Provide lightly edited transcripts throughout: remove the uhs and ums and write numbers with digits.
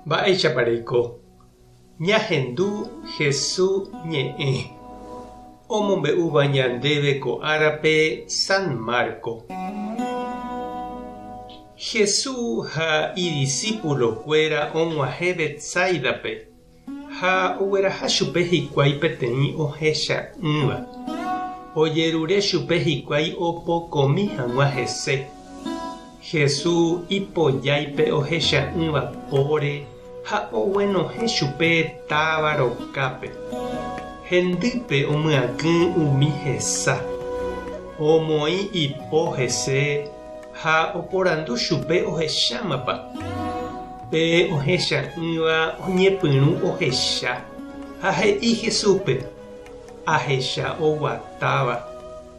Mba'éichapa reiko? Ñahendu Hesu ñe'ẽ omombe'úva ñandéve ko árape San Marco. Hesu ha idisípulokuéra og̃uahẽ Betsáidape ha ogueraha chupe hikuái peteĩ ohecha'ỹva. Ojerure chupe hikuái opokomi hag̃ua hese. Jesús ipojái pe ohecha'ỹva póre ha oguenohẽ chupe táva rokápe. Hendýpe omyakỹ umi hesa, omoĩ ipo hese ha oporandu chupe ohechámapa. Pe ohecha'ỹva oñepyrũ ohecha ha he'i Jesúspe, Ahecha oguatáva.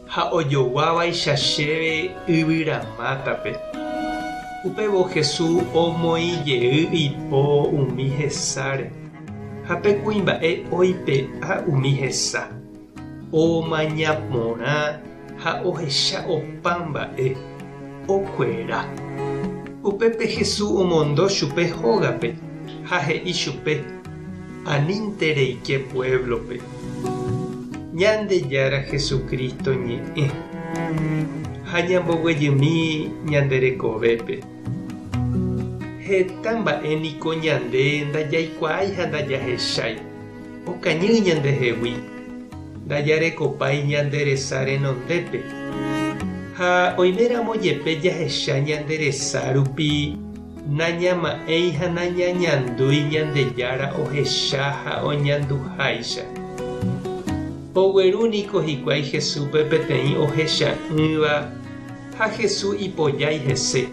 Ha ojoguávaicha chéve yvyramátape. Upévo Jesús omoĩ jey ipo umi hesáre, ha pe kuimba'e oipe'a umi hesa, omaña porã ha ohecha opa mba'e, okuera. Upépe Jesús omondo chupe hógape ha he'i chupe, Anínte reike puévlope. Ñandejára Jesucristo ñe'ẽ ha ñamboguejymi ñande rekovépe. Heta mba'e niko ñande ndajaikuaái ha ndajahechái, okañy ñandehegui, ndajarekopái ñande resa renondépe. Ha oiméramo jepe jahecha ñande resa rupi Nañama'ẽi ha nañañandúi Ñandejára ohecha ha oñanduháicha. Ogueru niko hikuái Jesúspe peteĩ ohecha'ỹva ha Jesús ipojái hese.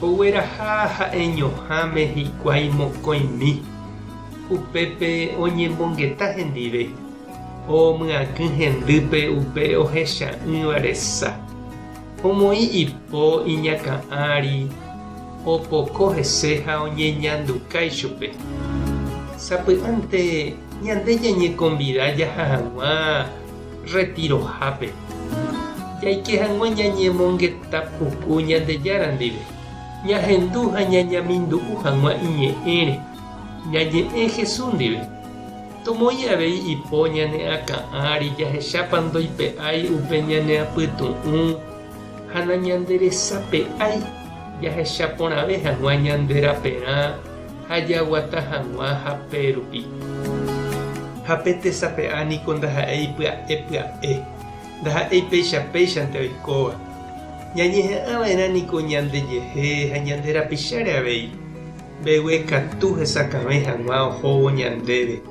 Ogueraha ha'eñoháme hikuái mokõimi. Upépe oñemongeta hendive, omyakỹ hendýpe upe ohecha'ỹva resa. Omoĩ ipo iñakã ári, opoko hese ha oñeñanduka ichupe. Sapy'ánte ñande ñañekombida jaha hag̃ua rretirohápe, jaike hag̃ua ñañemongeta puku Ñandejára ndive, ñahendu ha ñañamindu'u hag̃ua iñe'ẽre, ñañe'ẽ Jesús ndive. Tomoĩ avei ipo ñane akã ári jahechápa ndoipe'ái upe ñane apytu'ũ ha nañanderesape'ái jahecha porãve hag̃ua ñande raperã ha jaguata hag̃ua hape rupi. Ha pe tesape'a niko ndaha'éi pya'e pya'e, ndaha'éi péicha péichante oikóva. Ñañeha'ãva'erã niko ñandejehe ha ñande rapicháre avei. Mbeguekatu hesakãve hag̃ua ohóvo ñandéve,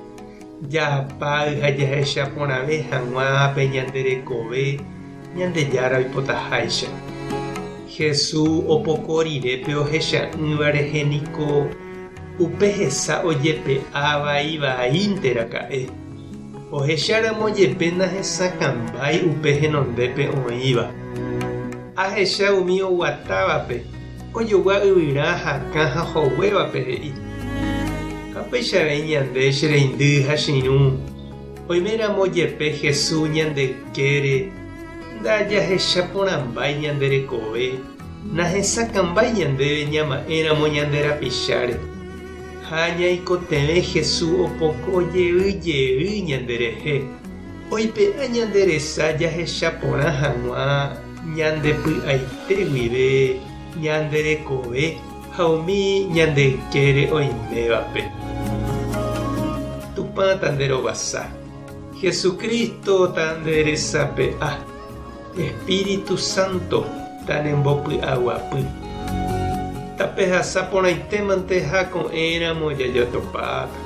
japáy ha jahecha porãve hag̃ua pe ñande rekove Ñandejára oipotaháicha. Jesús opoko rire pe ohecha'ỹva rehe niko upe hesa ojepe'a vai vaínte raka'e. Ohecháramo jepe nahesakãmbái upe henondépe oĩva. Ahecha umi oguatávape Ojogua yvyra hakã ha hoguévape he'i. Ha péicha avei ñande che reindy ha che irũ, oime ramo jepe Jesús ñande ykére, ndajahecha porãmbái ñande rekove, nahesakãmbái ñandéve ñama'ẽ ramo ñande rapicháre. Ha ñaikotevẽ Jesús opoko jey jey ñande rehe, oipe'a ñande resa jahecha porã hag̃ua Ñande py'aite guive ñande rekove ha umi ñande ykére oimévape. Tupã tanderovasa, Jesucristo tanderesape'a, Espíritu Santo tanembopy'aguapy. Tapehasa porãitémante ha ko'ẽramo jajotopáta.